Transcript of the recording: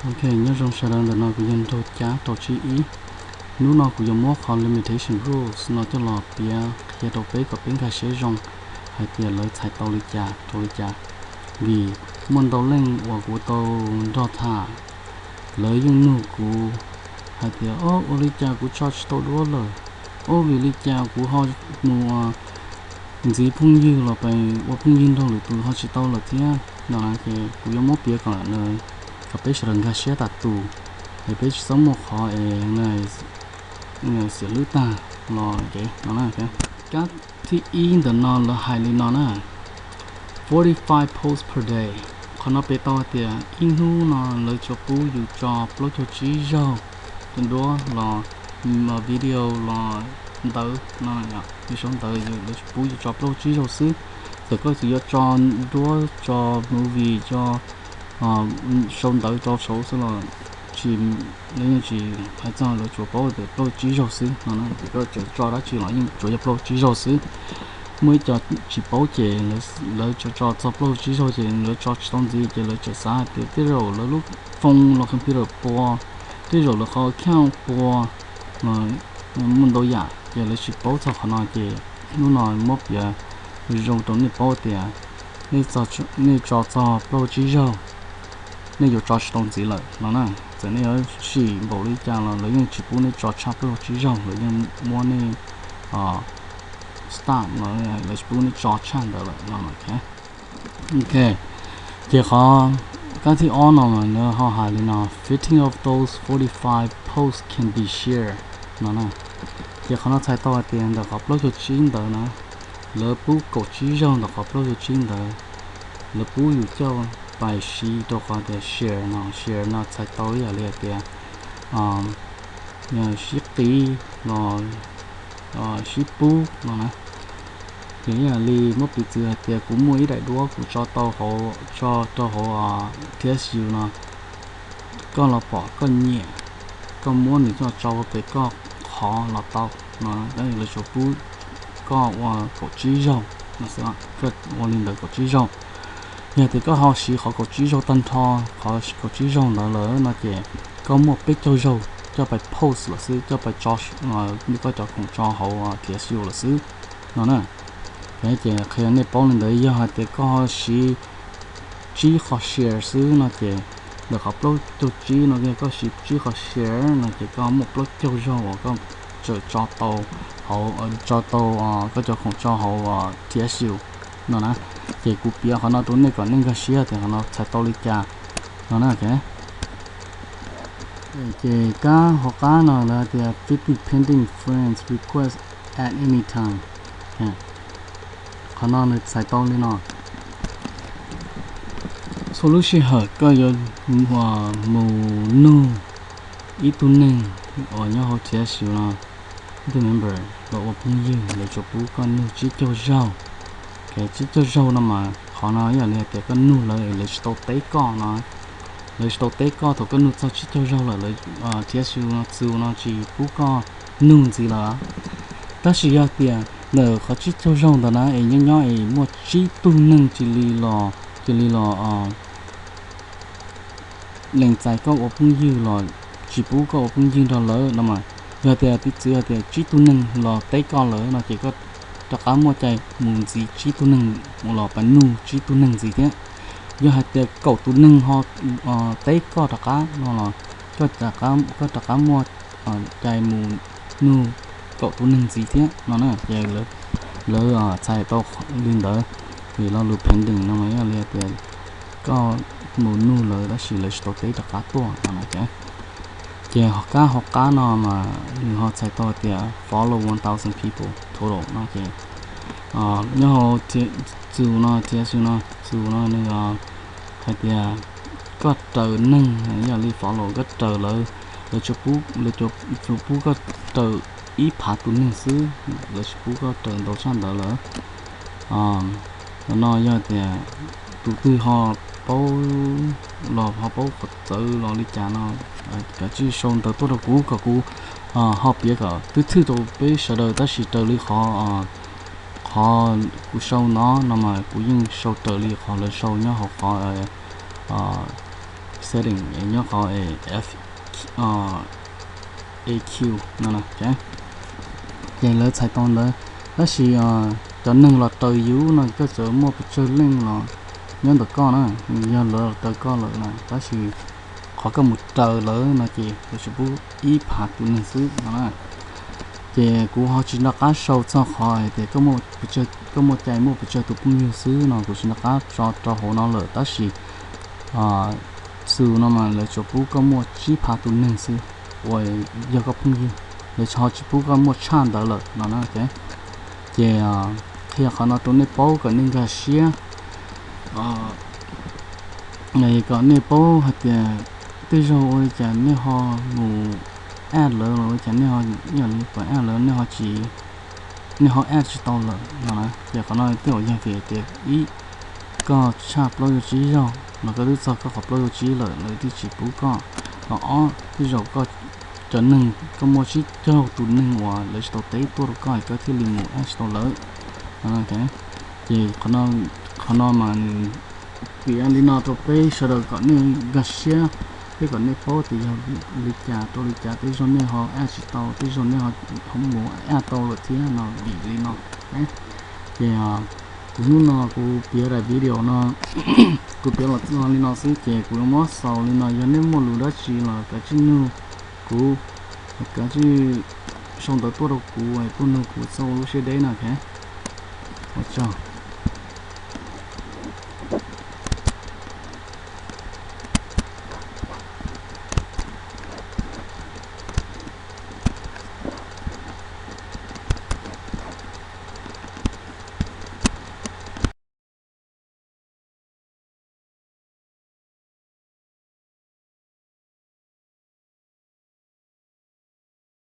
Ok, nyob zoo sawv daws, ntawm no kuv yog Nraug Cab rau tsib ib. Hnub no kuv yuav muab qhov limitation rules no coj los piav qhia rau peb kom peb nkag siab zoo hais tias lawv txhais tau li cas rau li cas. Vim muaj ntau leej uas kuv tau nrog tham, lawv yeej nug kuv hais tias, o, ua li cas kuv tso tsis tau duab lawm? O, vim li cas kuv ho mus ntxiv phooj ywg los pes ua phooj ywg nrog lwm tus ho tsis tau lawm thiab no na. Ces kuv yuav muab piav kom, kom peb sawv daws nkag siab tas tus, es peb tsis txhob muaj qhov es xiam lwb tag los ces no na. Kab thib ib ntawm no lawv hais li no na, forty five posts per day. Qhov no piv tau hais tias ib hnub no lawv tsuas pub yus tso plaub caug tsib zaug duab los, video los ntawv no, yus sau ntawv, lawv tsuas pub yus tso plaub caug tsib zaug xwb. Txawm koj txawm yuav tso duab, tso movie, tso sau ntawv rau saud xwb los tsis, lawv yeej tsis hais txog, lawv tsuas paub tias plaub caug tsib zaug xwb no. Ces koj tso dab tsi los yeej tsuas yog plaub caug tsib zaug xwb. Muaj ib co tsis paub ces lawv tso txog plaub caug tsib zaug ces lawv tso tsis tau ntxiv ces lawv tseem xav hais tias tej zaum lawv lub phone los computer puas, tej zaum lawv qhov account puas, muaj ntau yam ces lawv tsis paub txog qhov no. Ces hnub no muab piav zoo rau nej paub tias nej tso txog plaub caug tsib zaug, nej yuav tso tsis tau ntxiv lawm no na. Txawm nej yuav sim npaum li cas los lawv yeej tsis pub nej tso tshaj plaub caug tsib zaug, lawv yeej muab nej stop no, lawv tsis pub nej tso tshaj ntawd lawm no. Ok, ces qhov kab thib ob no mas nws ho hais li no, fifteen of those forty five posts can be shared no na. Ces qhov no txhais tau hais tias ntawm qhov plaub caug tsib ntawd na, lawv pub kaum tsib zaug ntawm qhov plaub caug tsib ntawd, lawv pub yus coj pais siv rau qhov tias share no. Share no txhais tau ib yam li hais tias sib qiv los sib pub no na. Ces ib yam li muab piv txwv hais tias kuv muaj ib daim duab kuv tso tau hauv, tso rau hauv T S U no, koj los pom koj nyiam, koj muab nws coj tso ua pem koj qhov los tau no, lawv tsuas pub koj ua kaum tsib zaug no xwb, koj ua li ntawd kaum tsib zaug. Yog tias koj ho siv qhov kaum tsib zaug tag nrho, qhov kaum tsib zaug ntawd lawm no ces koj muaj peb caug zaug coj pais post lawm xwb, coj pais tso koj cov khoom tso hauv T S U lawm xwb no na. Ces qhia nej paub li ntawd, yog hais tias koj ho siv tsib qho share xwb no ces ntawm qhov plaub caug tsib no, yog koj siv tsib qho share no ces koj muaj plaub caug zaug uas koj tseem tso tau hauv, tso tau koj cov khoom tso hauv T S U no na. Ces kuv piav qhov no rau nej kom nej nkag siab tias qhov no txhais tau li cas no na. Ces kab hauv qab no lawv tias fifty pending friends request at any time. Qhov no nws txhais tau li no, txhua lub sij hawm koj yuav mus nug ib tug neeg uas nyob hauv T S U no, ib tug member los ua phooj ywg, lawv tsuas pub koj nug tsib caug zaug. Tsib caug zaug no mas qhov no ib yam li hais tias koj nug lawv, lawv tsis tau teb koj no, lawv tsis tau teb koj thaum koj nug txog tsib caug zaug lawm, lawv T S U no, txus no tsis pub koj nug ntxiv lawm. Tab sis yog tias ntawm qhov tsib caug zaug ntawd na es nyob nyob es muaj tsib tug neeg cia li los, cia li los lees txais koj ua phooj ywg los tsis pub koj ua phooj ywg nrog lawv no mas, yog tias piv txwv hais tias tsib tug neeg los teb koj lawm no ces koj rov qab muaj cai mus ntxiv tsib tug neeg, mus los pab nug tsib tug neeg ntxiv thiab. Yog hais tias kaum tus neeg ho teb koj rov qab no los koj rov qab muaj cai mus nug kaum tus neeg ntxiv thiab no na. Ces lawv txhais tau li ntawd, vim lo lus pending no mas yog li hais tias koj mus nug lawv tab sis lawv tsis tau teb rov qab tuaj no na. Ces ho kab hauv qab no mas nws ho txhais tau tias follow one thousand people total no ces nyob hauv txus no, T S U no, txus no nws hais tias koj raws neeg, yog li follow koj raws lawv, lawv tsuas pub koj raws ib phav tus neeg xwb, lawv tsis pub koj raws ntau tshaj ntawd lawm. Qhov no yog tias tus twg ho paub los ho paub qhov txawv los li cas no, kav tsij sau ntawv tuaj rau kuv kom kuv ho piav kom twb thwj rau peb sawv daws, tab sis raws li qhov, qhov kuv sau no no mas kuv yeej sau raws li qhov lawv sau nyob hauv qhov setting nyob qhov F A Q no. Ces lawv txhais tau ntawd, tab sis cov neeg los raws yus no koj txawm muaj pes tsawg leej los nyob ntawm koj na, yog lawv los raws koj lawm na, tab sis qhov koj mus raws lawv no ces lawv tsuas pub ib phav tus neeg xwb no na. Ces kuv ho tsis nco qab sau txog qhov hais tias koj muaj cai muaj pes tsawg tus phooj ywg xwb no, kuv tsis nco qab tso rau hauv no lawm, tab sis xus no mas lawv tsuas pub koj muaj tsib phav tus neeg xwb uas yog koj phooj ywg, lawv ho tsis pub koj muaj tshaj ntawd lawm no na. Ces qhia qhov no rau nej paub kom nej nkag siab, kom nej paub hais tias tej zaug ua li cas nej ho mus add lawv los ua li cas, yog li kom add lawv nej ho tsis, nej ho add tsis tau lawm no na. Ces qhov no tej zaum yog vim tias ib, koj tshaj plaub caug tsib zaug los koj twb txog koj qhov plaub caug tsib lawm lawv thiaj tsis pub koj. Los ob, tej zaum koj, cov neeg, koj muaj tsib caug tus neeg uas lawv tsis tau teb tuaj rau koj es koj thiaj li mus add tsis tau lawv. Ces qhov no mas nws piav li no rau peb sawv daws kom nej nkag siab thiab kom nej paub tias yog li cas rau li cas tej zaug nej ho add tsis tau, tej zaug nej ho mus add tau lawm thiab no, vim li no. Ces kuv hnub no kuv piav daim video no, kuv piav los txog li no xwb ces kuv yuav muab xaus li no. Yog nej muaj lus dab tsi los kav tsij nug kuv, kav tsij sau ntawv tuaj rau kuv es tuaj nug kuv txhob ua lub siab deb no. Ua tsaug.